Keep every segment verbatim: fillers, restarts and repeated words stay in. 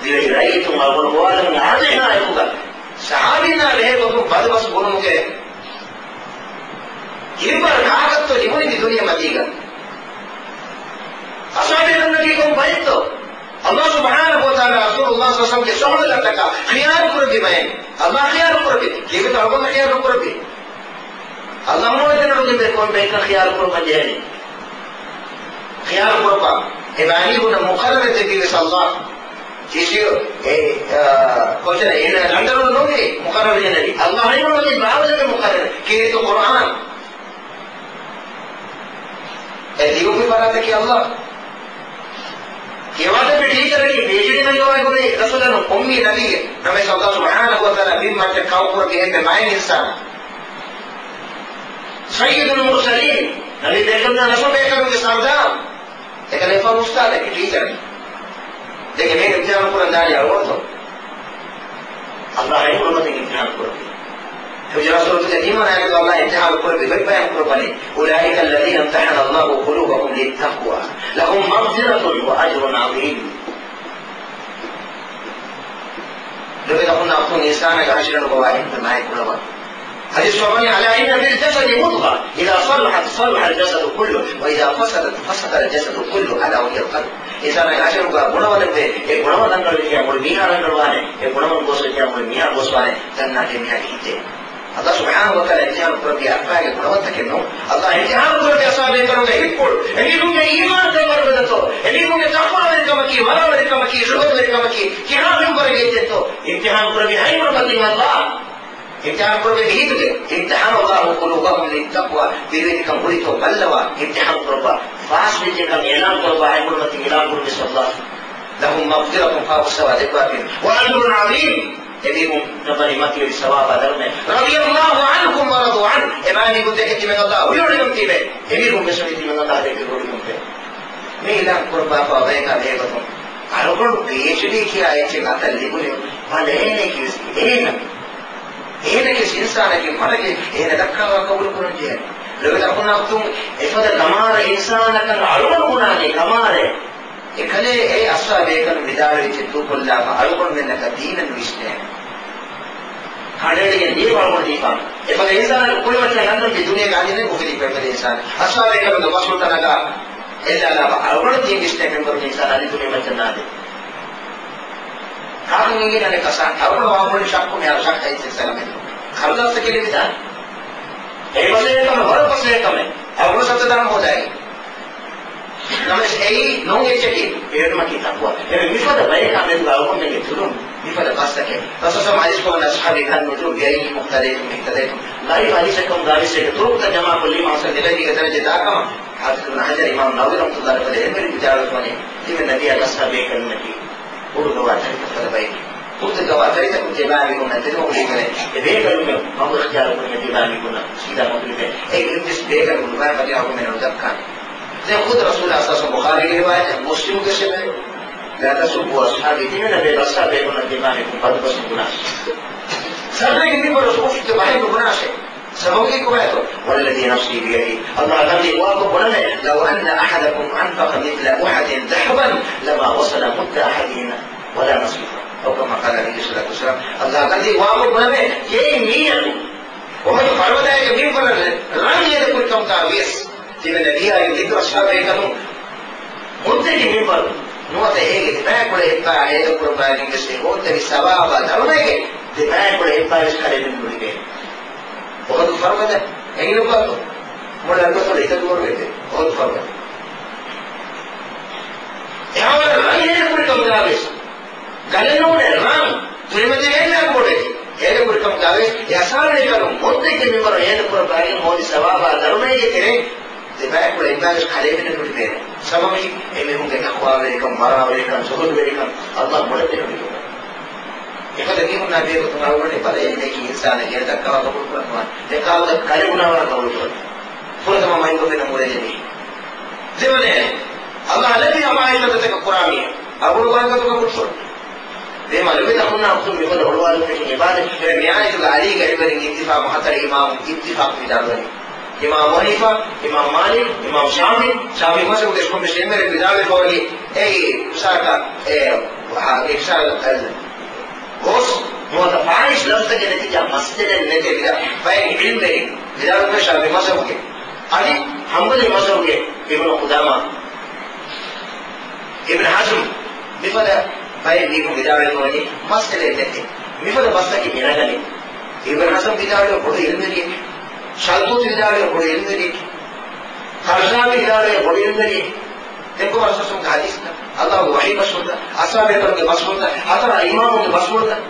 ދިވެހި ރައްޔިތުން އަޅުގަނޑު ގޮވާލަމުން އާދޭހާ އެކުގަ ސަހާބީންނާ ބެހޭ ގޮތުން ބަދުބަސް ބުނުމުގެ ހިތްވަރު ކާކަށްތޯ ލިބުނީ މި ދުނިޔެ މަތީގަ؟ އަސާބޭކަންނަކީ ކޮން ބައެއްތޯ؟ އަﷲ ސުބްޙާނަހޫ ވަތަޢާލާ ރަސޫލުﷲ ޞައްލަﷲު ޢަލައިހި ވަސައްލަމްގެ ޞުޙުބަތަށްޓަކާ ޚިޔާރު ކުރެއްވި ބައެއް. އަﷲ ޚިޔާރު ކުރެއްވި. ކީއްވެތޯ އަޅުގަނޑު ޚިޔާރު ކުރެއްވީ؟ އަﷲ ނުވަތަ އަޅުގަނޑު ބޭ ކޮން ބައެއްކަން ޚިޔާރު ކުރައްވަން ޖެހެނީ؟ ޚިޔާރު ކުރައްވާ. އެ ބައިމީހުންނަށް މުޤައްރަރު ދެއްވީވެސް އަﷲ. ކިސިއެއް، އެ، އާ، ކޮންތަނެއް އޭނަ ރަނގަޅު ނޫނީ މުޤައްރަރު ހިނެއް. އަﷲ އެނގުނު ބާވަލެއް މުޤައްރަރު. ކީރިތި ޤުރްއާން. އެ ލިޔުއްވި ފަރާތަކީ އަﷲ. ކިޔަވާދެއްވި ޓީޗަރަކީ ޕީއެޗްޑީ ނަން ލިޔުއްވާ އެނގުނީ ރަސޫލާ ނޫން، އުއްމީ ނަބިއްޔެއް. ނަމަވެސް އަﷲ ސުބްޙާނަހޫ ވަތަޢާލާ ބިން މައްޗަށް ކައުކުރެއްވި އެންމެ މާތް އިންސާނާ. ސައްޔިދުލް މުރްސަލީން، ނަބީ ބޭކަލުންނާ ރަސޫލް ބޭކަލުންގެ ސަރުދާރު. އެކަލޭގެފާނު އުސްތާޛެއް، ޓީޗަރެއް. ދެން އެމީހުން އިމްތިޙާނު ކުރަން ދާނީ އަޅުގަނޑުތޯ؟ އަﷲ އެނގުނު މަތިން އިމްތިޙާނު ކުރަނީ. ޙުޖުރާތު ސޫރަތުގެ ތިންވަނަ އާޔަތުގަ އަﷲ އިމްތިޙާނު ކުރެއްވި ގޮތް ބަޔާން ކުރައްވަނީ، أولئك الذين امتحن الله قلوبهم للتقوى لهم مغفرة وأجر عظيم. ލޮބެތަކުންނާ އުތުން އިންސާނާގެ ހަށިގަނޑު ގޮވާ އެންމެ މާތް ގުނަވަން. ޙަދީޘް ވަނީ، ألا إن في الجسد مضغة إذا صلحت صلح الجسد كله وإذا فسدت فسد الجسد كله ألا وهي القلب. އިންސާނާގެ ހަށިގަނޑުގަ ގުނަވަނެއްވޭ، އެ ގުނަވަން ރަނގަޅުވިއްޔާ މުޅި މީހާ ރަނގަޅުވާނެ، އެ ގުނަވަން ގޯސްވިއްޔާ މުޅި މީހާ ގޯސްވާނެ، ދަންނާށޭ މީހާގެ ހިތޭ. އަﷲ ސުބްޙާނަހޫ ވަތަޢާލާ އިމްތިޙާނު ކުރެއްވީ އަންނަ އަންނަ ގުނަވަންތަކެއް ނޫން. އަﷲ އިމްތިޙާނު ކުރެއްވީ އަޞްޙާބޭކަލުންގެ ހިތްޕުޅު. އެމީހުންގެ އީމާންކަން ވަރުގަދަތޯ؟ އެމީހުންގެ ތަޤްވާވެރިކަމަކީ، ވަރާވެރިކަމަކީ، ޒުހުދުވެރިކަމަކީ، ކިހާ މިންވަރެއް އެއްޗެއްތޯ؟ އިމްތިޙާނު ކުރެއްވީ ހަތް ގުނަ މަތިން އަﷲ. އިމްތިޙާނު ކުރެއްވީ ހިތުގެ. امتحن الله قلوبهم للتقوى. ބިރުވެތިކަން ހުރިތޯ ބައްލަވާ އިމްތިޙާނު ކުރައްވާ. ފާސްވެއްޖެކަން އިޢުލާން ކުރައްވާ ހަތް ގުނަ މަތިން އިޢުލާން ކުރެއްވީސް އަﷲ. لهم مغفرة، ފާފަ ފުއްސަވާ ދެއްވާފިން، وأجر عظيم، އެމީހުންނަށް ވަނީ މަތިވެރި ސަވާބާ ދަރުމައެއް. رضي الله عنهم ورضوا عنه، އެމީހުން ދެކެ ތިމެން އަﷲ ހުރިހޮޅިކަން ތިބެ، އެމީހުން ވެސް ވަނީ ތިމެން އަﷲ ދެކެ ހުރިހޮޅިކަން ތިބެ. މި އިޢުލާން ކުރައްވާފަ ބަޔަކާ ބެހޭގޮތުން އަޅުގަނޑު ޕީއެޗްޑީ ކިޔާ އެއްޗެއް އަތަށް ލިބުނީ މަ އޭނައަކީ ވެސް އޭނަ. އޭނައަކީ ވެސް އިންސާނެކޭ، މަނަކޭ އޭނަ ދައްކާ ވާހަކަ ގުޅުކުރަން ޖެހޭ. ލޮބެތި އަޚުންނާ އުޚްތުން، އެފަދަ ކަމާރެއް އިންސާނަކަށް އަޅުގަނޑު ބުނާނީ ކަމާރެއް. އެކަލޭ އެ އަޞްޙާބޭކަލުން ވިދާޅުވެއްޖެ ދޫކޮށްލާފަ އަޅުގަނޑުމެންނަކަށް ދީނެއް ނުވިސްނޭނެ. ކަނޑައެޅިގެން ދީފަ އަޅުގަނޑު ދީފާނެ. އެފަދަ އިންސާނަކު ކުރިމައްޗަށް ލަންދަން މި ދުނިޔޭގަ އަދި ނެތް އުފެދި އެފަދަ އިންސާނެއް. އަޞްޙާބޭކަލުންގެ ބަސްފުޅުތަނަކަށް އެއްލާލާފަ އަޅުގަނޑު ދީން ވިސްނޭ މެންބަރު އިންސާނާ އަދި ދުނިޔެމައްޗަށް ނާދޭ. ކާކު އިނގޭ ނަނެ ކަސާ އަޅުގަނޑު ވާން ޝައްކު މިހާރު ޝައްކައި ސިލްސިލާ މެދު. ޚައްލާޞް ކެލެވިދާނެ. އެ ފަސޭހަކަމެއް، ވަރަށް ފަސޭހަކަމެއް. އަޅުގަނޑު ސަތަ ދަން ހޯދައި. ނަމަވެސް އެއީ ނޫން އެއްޗަކީ ބޭނުމަކީ ތަޤްވާ. އެ މިފަދަ ބަޔަކާ މެދުގަ އަޅުގަނޑުމެންގެ ޖުލުން މިފަދަ ބަސްތަކެއް. ރަސޫލާ ޙަދީޘް ކުރައްވާ، أصحابي كالنجوم بأيهم اقتديتم، ލައިފް ޙަދީޘެއްކަމުގަ ވިސް އޭގެ ތުރުކުތައް ޖަމާކޮށްލީމަ އަސްލު ދެލައިގެ ދަރަޖަ ދާކަމަށް ޙާފިޡު އިބްނު ޙަޖަރު، އިމާމު ނަވަވީ ރަޙްމަތުﷲ ޢަލައިހި އެންމެ ވިދާޅުވެފަވަނީ، ތިމަން ނަބިއްޔާގެ އަޞްޙާބޭކަލުންނަކީ ހުރު ގަވާ ތަރިތައް ފަދަ ބައެކޭ. ހުރު ގަވާ ތަރިތަކުން ތިބާވި ހުންނަ ތެދުމަގު ލިބެނެ. އެ ބޭކަލުންގެ މަގު އިޚްތިޔާރު ކުރިން ތިބާވި ހުންނަ ސީދާ މަގު ލިބޭ. އެ އިން ވެސް ބޭކަލުން ނުބާ މަދީނާ ހުކުމެއް ނުދައްކާނެ. ދެން ޚުދު ރަސޫލާ ޞައްލަﷲު ޢަލައިހި ވަސައްލަމް ބުޚާރީގެ ރިވާޔަތެއް، މުސްލިމުގެ ރިވާޔަތެއް، لا تسبوا أصحابي، ތިމެންނަށް ބޭ އަޞްޙާބޭކަލުންނަށް ތިބާވި ބަދުބަސް ނުބުނާށޭ. ޝައްރެއްގެ މިންވަރު އުފުއްދި ބަހެއް ނުބުނާށޭ. ސަބަބަކީ ކޮބާތޯ؟ والذي نفسي بيده، އަﷲ ގަންދީ ވާކޮށް ބުނަމޭ، لو أن أحدكم أنفق مثل أحد ذهبا لما وصل مد أحدهم ولا نصيفه، أو كما قال عليه الصلاة والسلام. އަﷲ ގަންދީ ވާކޮށް ބުނަމޭ، ކެއިން މީހަކު އުޙުދު ފަރުބަދައިގެ މިންވަރަށް ރަން ހޭދަކުރި ކަމުގަ ވިޔަސް، ތިމެން ނަބިއްޔާ އިބްރަ އަޞްޙާބޭކަލުން މުއްދެއްގެ މިންވަރު ނުވަތަ އޭގެ ދެބައިކުޅަ އެއްބައި ހޭދަކުރައްވައިގެން ވެސް އެ ހޯއްދެވި ސަވާބާ ދަރުމައިގެ ދެބައިކުޅަ އެއްބައި ވެސް ކަލޭމެން ނުލިބޭ. އުޙުދު ފަރުބަދަ އެނގި ނުބުނާތޯ؟ މުޅި އަރަބިކަންތައް އިތަދުވަރު އެބެ އުޙުދު ފަރުބަދަ. އެހާވަރަށް ރަން ހޭދަކުރި ކަމުގަވެސް، ގަލެއް ނޫނޭ ރަން، ތުނިމަތިވެރި އެއްލާ ބޮޑެތި ހޭދަކުރި ކަމުގަވެސް، އެ އަޞްޙާބޭކަލުން މުއްދެއްގެ މިންވަރު ހޭދަކުރައްވައިގެން ހޯދި ސަވާބާ ދަރުމައިގެ ތެރެއިން ދެބައިކުޅަ އެއްބައިވެސް ކަލޭމެން ނުލިބޭނެ. ސަބަބަކީ އެމީހުންގެ ތަޤްވާވެރިކަން، ވަރާވެރިކަން، ޒުހުދުވެރިކަން، އަﷲ މޮޅަށް ދެނެވި ކަމަށް. އެފަދަ މީހުންނާ ބެހޭގޮތުން އަޅުގަނޑު ބަލައެއް ނެތް އިންސާނެއް ގެނެ ދައްކާ ގަބޫލުކުރަންވާނެ. ދެކާލުގަ ކަލެ ބުނާވާން ގަބޫލުކުރަން. ފުރަތަމަ މައިންބަފައިންނަށް މުޅެލެނީ. ދެވަނައެއް، އަﷲ ލަދީ އަމާއެއް ނަދަތަކަށް ކުރާމި. އަޅުގަނޑު ވާން ގަބޫލުކުރަން. ދެމަ ލުބެތަ ހުންނާ ހުކުމް މިފަދަ އޮޅުވާލުމެކިން އިބާދަ މި މިއާޔަތުގަ އަލީގެ އެވެރިން އިއްތިފާޤު ހަތަރެއް އިމާމު އިއްތިފާޤު ވިދާޅުވަނީ. އިމާމު އަބޫ ޙަނީފާ، އިމާމު މާލިކް، އިމާމު ޝާފިޢީ، ޝާފިޢީ މަޒްހަބުގެ އެކަން ވެސް އެންމެރެ ވިދާޅުވެފަވަނީ އެއީ އުސާކަ އެ އެ ގޮސް ނުވަތަ ފާހިޝް ލަފްޒެއް ނެތިއްޔާ މައްސަލައެއް ނެތޭ ވިދާ-، ބައެއް ޢިލްމުވެރިން ވިދާޅުވެފައި ވޭ ޝާފިޢީ މަޒްހަބުގެ އަދި ޙަންބަލީ މަޒްހަބުގެ އިބްނު ޤުދާމާ، އިބްނު ޙަޒްމް، މިފަދަ ބައެއް މީހުން ވިދާޅުވެފަ ވަނީ މައްސަލައެއް ނެތޭ. މިފަދަ ބަސްތަކެއް މި ނަގަނީ. އިބްނު ޙަޒްމް ވިދާޅުވޭ ބޮޑު ޢިލްމުވެރިއެއް. ޝަލްތޫތު ވިދާޅުވޭ ބޮޑު ޢިލްމުވެރިއެއް. ޤަރްޟާވީ ވިދާޅުވޭ ބޮޑު ޢިލްމުވެރިއެއް. ދެން ކޮބާ ރަސޫލުގެ ޙަދީޘްތައް؟ ﷲގެ ވަޙީ ބަސްފުޅުތައް؟ އަޞްޙާބީންގެ ބަސްފުޅުތައް؟ އަތޮޅަށް އިމާމުންގެ ބަސްފުޅުތައް؟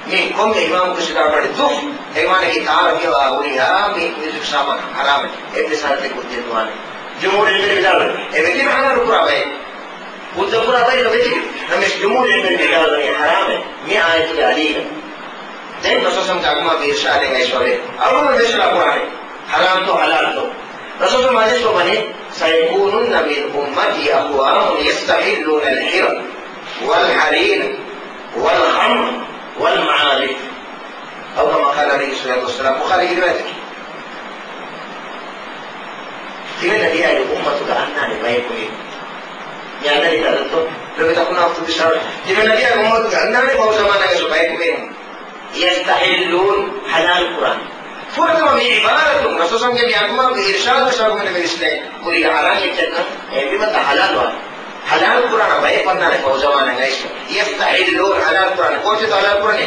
މި ކޮންމެ އިމާމަކު ސިދާކަނޑި ދުފް އެ ވާނެ ތާރަ މިވާ ހުރިހާ މި މިއުޒިކް ސާމާނު ޙަރާމެއް. އެއްވެސް ޙާލަތެއް ހުއްދަ ނުވާނެ. ޖުމްހޫރު ޢިލްމުވެރިން ވިދާޅުވޭ އެ ވެތިން ޙަރާމް ކުރާ ބައެއް. ހުއްދަ ކުރާ ބައެއް ނުވެތި. ނަމަވެސް ޖުމްހޫރު ޢިލްމުވެރިން ވިދާޅުވަނީ ޙަރާމެއް މި އާޔަތުގެ އަލީގަ. ދެން ރަސޫލުގެ އަގުމާ އިރުޝާދެއް އައިސްފަވޭ. އަޅުގަނޑު ވެސް ކުރާނެ. ޙަރާމްތޯ ޙަލާލްތޯ؟ ރަސޫލު ޙަދީޘް ކޮށް ވަނީ، "سيكونن من أمتي أقوام يستحلون الحر والحرير والخمر والمعازف." أو كما قال عليه الصلاة والسلام، ބުޚާރީގެ ރިވާޔަތަކީ. ތިމަން ނަބިއްޔާގެ އުއްމަތުގަ އަންނާނެ ބަޔަކު މީ. މި އަންނަނީ ކަލަންތޯ؟ ރޮވެތަކުނާ އަފްތު ބިސާރު. ތިމަން ނަބިއްޔާގެ އުއްމަތުގަ އަންނާނެ ފަހު ޒަމާނަށް ބަޔަކު މީ. يستحلون، ޙަލާލު ކުރާނެ. ފުރަތަމަ މި ޢިބާރަތުން ރަސޫލުގެ މި އަގުމާގެ އިރުޝާދު ސަބަބުން މި ވިސްނޭ ކުރީގެ ޙަރާމް އެއްޗެއްކަން އެ ބިމަތައް ޙަލާލުވާނެ. ޙަލާލު ކުރާނެ ބަޔެއް ވަންނާނެ ފަހު ޒަމާނަށް އައިސް. يستحلون، ޙަލާލު ކުރާނެ. ކޯޗެއް ޙަލާލު ކުރަނީ؟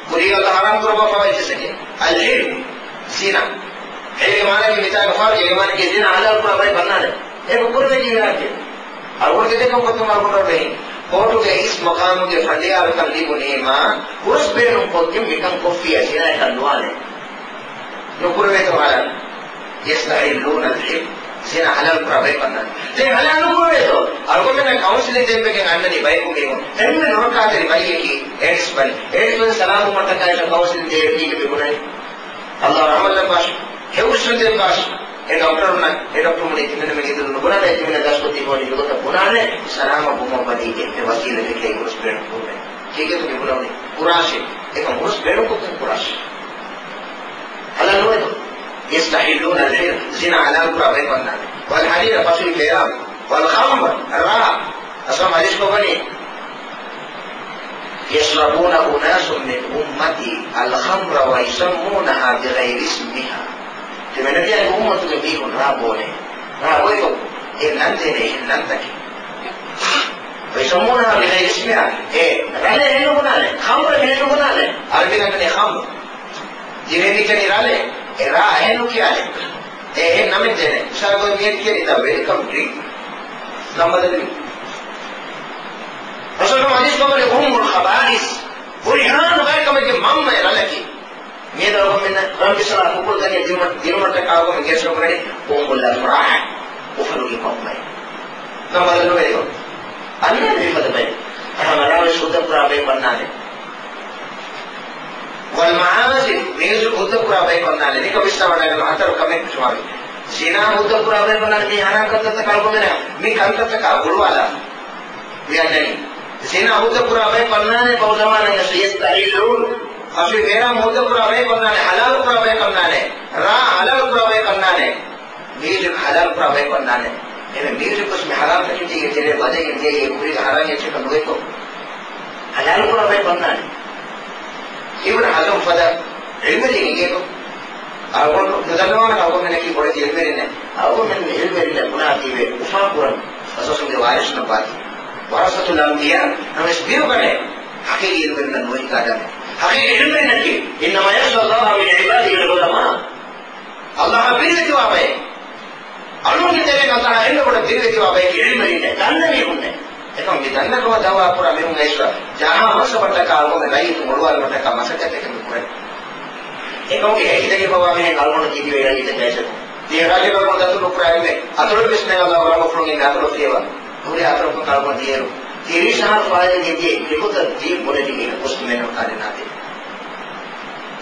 ކުރީގަ ﷲ ޙަރާމް ކުރައްވާފަވާ އެއްޗެއް. الحر، ޒިނާ. ޙިރުގެ މާނައަކީ މިތާގަ ފާރު، އޭގެ މާނައަކީ ޒިނާ ޙަލާލު ކުރާ ބައެއް ވަންނާނެ. އޭގެ ކުރަނީ ކީއްވެ؟ އަޅުގަނޑު ދެކޮށް ކޮށް ކޮށް މަރުކޮށް ރަނގަޅު ކޯޓުގެ އިސް މަޤާމުގެ ފަނޑިޔާރުކަން ލިބުނީމާ، ހުރަސް ބޭނުން ކޮށްގެން މިކަން ކޮށްފިއްޔާ ޒިނާއަކަށް ނުވާނެ. ނުކުރެވޭތޯ ޙަލާލު؟ يستحلون الحر، ޒިނާ ޙަލާލު ކުރާ ބައެއް ވަންނާނެ. ދެން ޙަލާލު ނުކުރެވޭތޯ؟ އަޅުގަނޑުމެންނަށް ކައުންސިލިން ދޭން ވެގެން އަންނަނީ ބަޔަކު މީހުން. އެންމެ ނުރައްކާތެރި ބައްޔަކީ އޭޑްސް ބަލި. އޭޑްސް ބަލި ސަލާމަތްވުމަށްޓަކާ ކައުންސިލިން ދޭ ކީކޭ ބުނަނީ؟ ﷲ ރަޙްމަތް ލައްވާށި. ހެޔޮ ވިސްނުން ދެއްވާށި. އެ ޑޮކްޓަރުންނަށް، އެ ޑޮކްޓަރުން ތިމެން މެގެ ދުރު ނުބުނާނެ، ތިމެން ދަސްކޮށް ތިބޯނި ލުގަތަށް ބުނާނެ، ސަލާމަތް ވުމަށް ވަނީ އެ ވަސީލަތެކޭ ހުރަސް ބޭނުން ކުރުމެއް. ކީކޭތޯ މި ބުނަނީ؟ ކުރާށި. އެކަން ހުރަސް ބޭނުން ކޮށްގެން ކުރާށި. ޙަލާލު ނުވޭތޯ؟ يستحلون الحر، ޒިނާ ޙަލާލު ކުރާ ބައެއް ވަންނާނެ. والحرير، ފަށުވި ފޭރާން. والخمر، ރާ. ރަސޫލު ޙަދީޘް ކޮށްވަނީ، يشربن أناس من أمتي الخمر ويسمونها بغير اسمها. ތިމަން ނަބިއްޔާގެ އުއްމަތުގެ މީހުން ރާ ބޯނެ. ރާ ބޮއިކޮށް، އެ ނަން ދޭނެ އެހެން ނަންތަކެއް. ويسمونها بغير اسمها. އެ ރަލެއް އެހެން ނުބުނާނެ. ޚަމްރަށް އެހެން ނުބުނާނެ. ޢަރަބިން އަންނަނީ ޚަމްރު. ދިވެހި މި ކިޔަނީ ރަލެއް. އެ ރާ އެހެން ނުކިޔާނެ. އެ އެހެން ނަމެއް ދޭނެ. މިސާލަކަށް މިއަދު ކިޔަނީ ދަ ވެލްކަމް ޑްރިންކް. ނަން ބަދަލުވީ. ރަސޫލު ޙަދީޘް ކޮށްވަނީ أم الخبائث. ހުރިހާ ނުބައި ކަމެއްގެ މަންމައެއް ރަލަކީ. މިއަދު އަޅުގަނޑުމެންނަށް ރަން ބިސަޅާ ކުކުޅު ދަންޏެއް ދިނުމަށް، ދިނުމަށްޓަކާ އަޅުގަނޑުމެން ގެނެސްގެން ބުނަނީ أم الأفراح، އުފަލުގެ މަންމައެއް. ނަން ބަދަލުވެރިކޮށް އަންނާނެ މިފަދަ ބައެއް. އަހަރެން ރާވެސް ހުއްދަ ކުރާ ބައެއް ވަންނާނެ. والمعازف، މިއުޒިކް ހުއްދަ ކުރާ ބައެއް ވަންނާނެ. މިކަން ވިސްނާވަޑައިގަންނަވާ ހަތަރު ކަމެއް ޝުމާރު. ޒިނާ ހުއްދަ ކުރާ ބައެއް ވަންނާނެ. މި ހަރާން ކަންތައްތަކާ ގުޅުވާލާ. މި އަންނަނީ. ޒިނާ ހުއްދަ ކުރާ ބައެއް ވަންނާނެ، ފަހު ޒަމާނަށް ޔަސްތަޙިއްލޫން. ފަށުވި ފޭރާން ހުއްދަ ކުރާ ބައެއް ވަންނާނެ، ޙަލާލު ކުރާ ބައެއް ވަންނާނެ، ރާ ޙަލާލު ކުރާ ބައެއް ވަންނާނެ، މިއުޒިކް ޙަލާލު ކުރާ ބައެއް ވަންނާނެ. އެމެ މިއުޒިކް ވެސް މި ޙަރާމް ތަކެތީގެ ތެރޭ ވަދެގެން ދިޔައީ ކުރީގެ ޙަރާމް އެއްޗަކަށް ނުވޭތޯ؟ ޙަލާލު ކުރާ ބައެއް ވަންނާނެ. އިބްނު ޙަޒްމް ފަދަ ޢިލްމުވެރިއެއް އިނގޭތޯ؟ އަޅުގަނޑު ނުދަންނަވާނެ، އަޅުގަނޑުމެންނަކީ ބޮޑެތި ޢިލްމުވެރިންނޭ. އަޅުގަނޑުމެން ޢިލްމުވެރިންނޭ ބުނާތީވެ އުފާކުރަން ރަސޫލުގެ ވާރިސުންނަށް ވާތީ. ވަރަސަތުލް އަންބިޔާ، ނަމަވެސް ބިރުގަނެ ޙަޤީޤީ ޢިލްމުވެރިންނަށް ނުވަކިކާ ދަމެ. ޙަޤީޤީ ޢިލްމުވެރިންނަކީ، إنما يخشى الله من عباده العلماء. ﷲއަށް ބިރުވެތިވާ ބައެއް. އަޅުގަނޑުގެ ތެރޭގަ ﷲއަށް އެންމެ ބޮޑަށް ބިރުވެތިވާ ބައެކީ ޢިލްމުވެރިންނޭ، ދަންނަ މީހުންނޭ. އެކަމަކު މި ދަންނަ ކަމަށް ދަޢުވާ ކުރާ މީހުން އައިސްފަ ޖަހާ މަންސަބަށްޓަކާ އަޅުގަނޑުމެން ރައްޔިތުން އޮޅުވާލުމަށްޓަކާ މަސައްކަތްތަކެއް މި ކުރަނީ. އެކަމަކު އެ ހިތަކި ފަވާ މީހެއް އަޅުގަނޑު ތިބި ރައްޔިތަކަށް އައިސަކު. ދިޔަ ރާއްޖެ ބަލަމުން ދަތުރު ނުކުރާ އެންމެ އަތޮޅު ވިސްނައި ﷲ ރަޙްމަތްފުޅުން އިން އަތޮޅު ފިޔަވާ. ހުރި އަތޮޅަކުން އަޅުގަނޑު ދިޔައިރު. ތިރީސް އަހަރު ފާއިތުން ގެންދިޔަ އެކުތައް ދީން ބުނެދިގެން މުސްލިމެއްނު ކާލެ ނާދެ.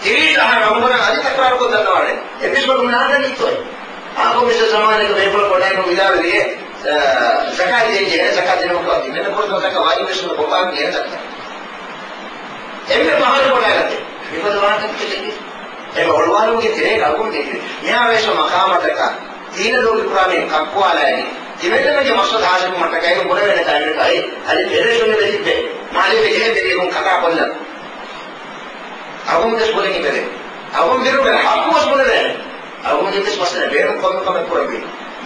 ތިރީސް އަހަރު އަޅުގަނޑު އަދި ތަކްރާރުކޮށް ދަންނަވާނެ. އެއްވެސް ގޮތަކުން ނާދަނީތޯއެ؟ އާ، ކޮންމެސް ޒަމާނެއްގަ ބޭފުޅަކު ވަޑައިގެން ވިދާޅުވިއެ، އާ، ޒަކާތް ދޭންޖެހޭ، ޒަކާތް ދިނުމަކަށް ވަކި. މެންނަ ކުރި ޒަކާތް ވާޖިބުވެސް ނުކޮށް ބާކީ އެހެން ޒަކާތް. އެންމެ ފަހަރު ބޮޑައިގަތެ. މިފަދަ ވާހަކަތަކެއް. އެންމެ އޮޅުވާލުމުގެ ތެރޭގަ އަޅުގަނޑު ދެކެވި. މިހާރު ވެސް މަޤާމަށްޓަކާ ދީނަށް ލޯބި ކުރާ މީހުން ކައްކުވާލައިގެން ތިމެންނަމެންގެ މަޤްޞަދު ޙާޞިލުވުމަށްޓަކައި ބުނެވޭނެ ކަމެއް އެއް އަދި ފެޑެރޭޝަން އެބަ ތިއްބެ މާލޭގެ ޖެހޭ ތެރެއިން ކަނޑާ ކޮށްލަން. އަޅުގަނޑު ވެސް ބުނެ ކިބެރޭ. އަޅުގަނޑު ބިރުގެ ޙައްޤު ވެސް ބުނެވޭނެ. އަޅުގަނޑު ވެސް މައްސަލަ ބޭނުން ކޮންމެ ކަމެއް ކުރަންވީ.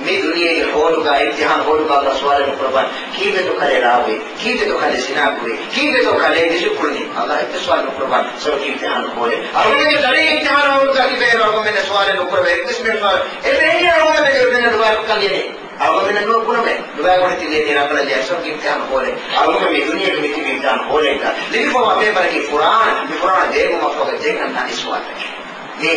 މި ދުނިޔޭގެ ހޯލުގަ، އިމްތިޙާނު ހޯލުގަ ސުވާލެއް ނުކުރައްވާނެ. ކީއްވެތޯ ކަލޭ ރާވީ؟ ކީއްވެތޯ ކަލޭ ޒިނާ ކުރީ؟ ކީއްވެތޯ ކަލޭ މިސް ކުޅުނީ؟ އަﷲ އެއްވެސް ސުވާލެއް ނުކުރައްވާނެ. ސަބަބަކީ އިމްތިޙާނު ހޯލެއް. އަޅުގަނޑުގެ ދަރި އިމްތިޙާނު ހޯލުގަ ތިބޭ އަޅުގަނޑުމެންނަށް ސުވާލެއް ނުކުރެވޭ. އެއްވެސް މީހެއް ސުވާލެއް. އެ ބޭނުން އަޅުގަނޑުމެން ދުވާލުކަން ލިޔަނީ. އަޅުގަނޑުމެންނަށް ނުބުނެވޭ. ނުބައި ބުނެ ތި ލިޔެ ތި ރަނގަޅަށް ލިޔާ. ސަބަބަކީ އިމްތިޙާނު ހޯލެއް. އަޅުގަނޑު މި ދުނިޔޭގަ މި ތިބީ އިމްތިޙާނު ހޯލެއްގަ. ލިބިފަވާ ޕޭޕަރަކީ ފުރާނަ، މި ފުރާނަ ބޭއްވުމަށްފަހު ޖެހިގަންނާ އެއް ސުވާލަކީ. މި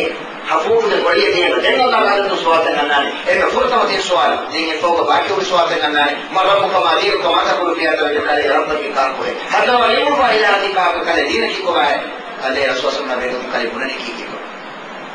ހަފޫފުގެ ގޮޅިއެއް ތިހެން ދެން އަﷲ ގާލަށް ސުވާލުތައް ގަންނާނެ. އެންމެ ފުރަތަމަ ތިން ސުވާލު. ދެން އެއްފަހުގަ ބާކީ ހުރި ސުވާލުތައް ގަންނާނެ. من ربك ما دينك ماذا تقول في هذا الرجل؟ ކަލޭ ރައްބަކީ ކާކުހޭ؟ هل ترى لأمة إلى هذه؟ ކާކު ކަލޭ ދީނަކީ ކޮބާހޭ؟ ކަލޭ ރަސޫލާ ސައްލަމް ބޭނުން ކަލޭ ބުނަނީ ކީކީ؟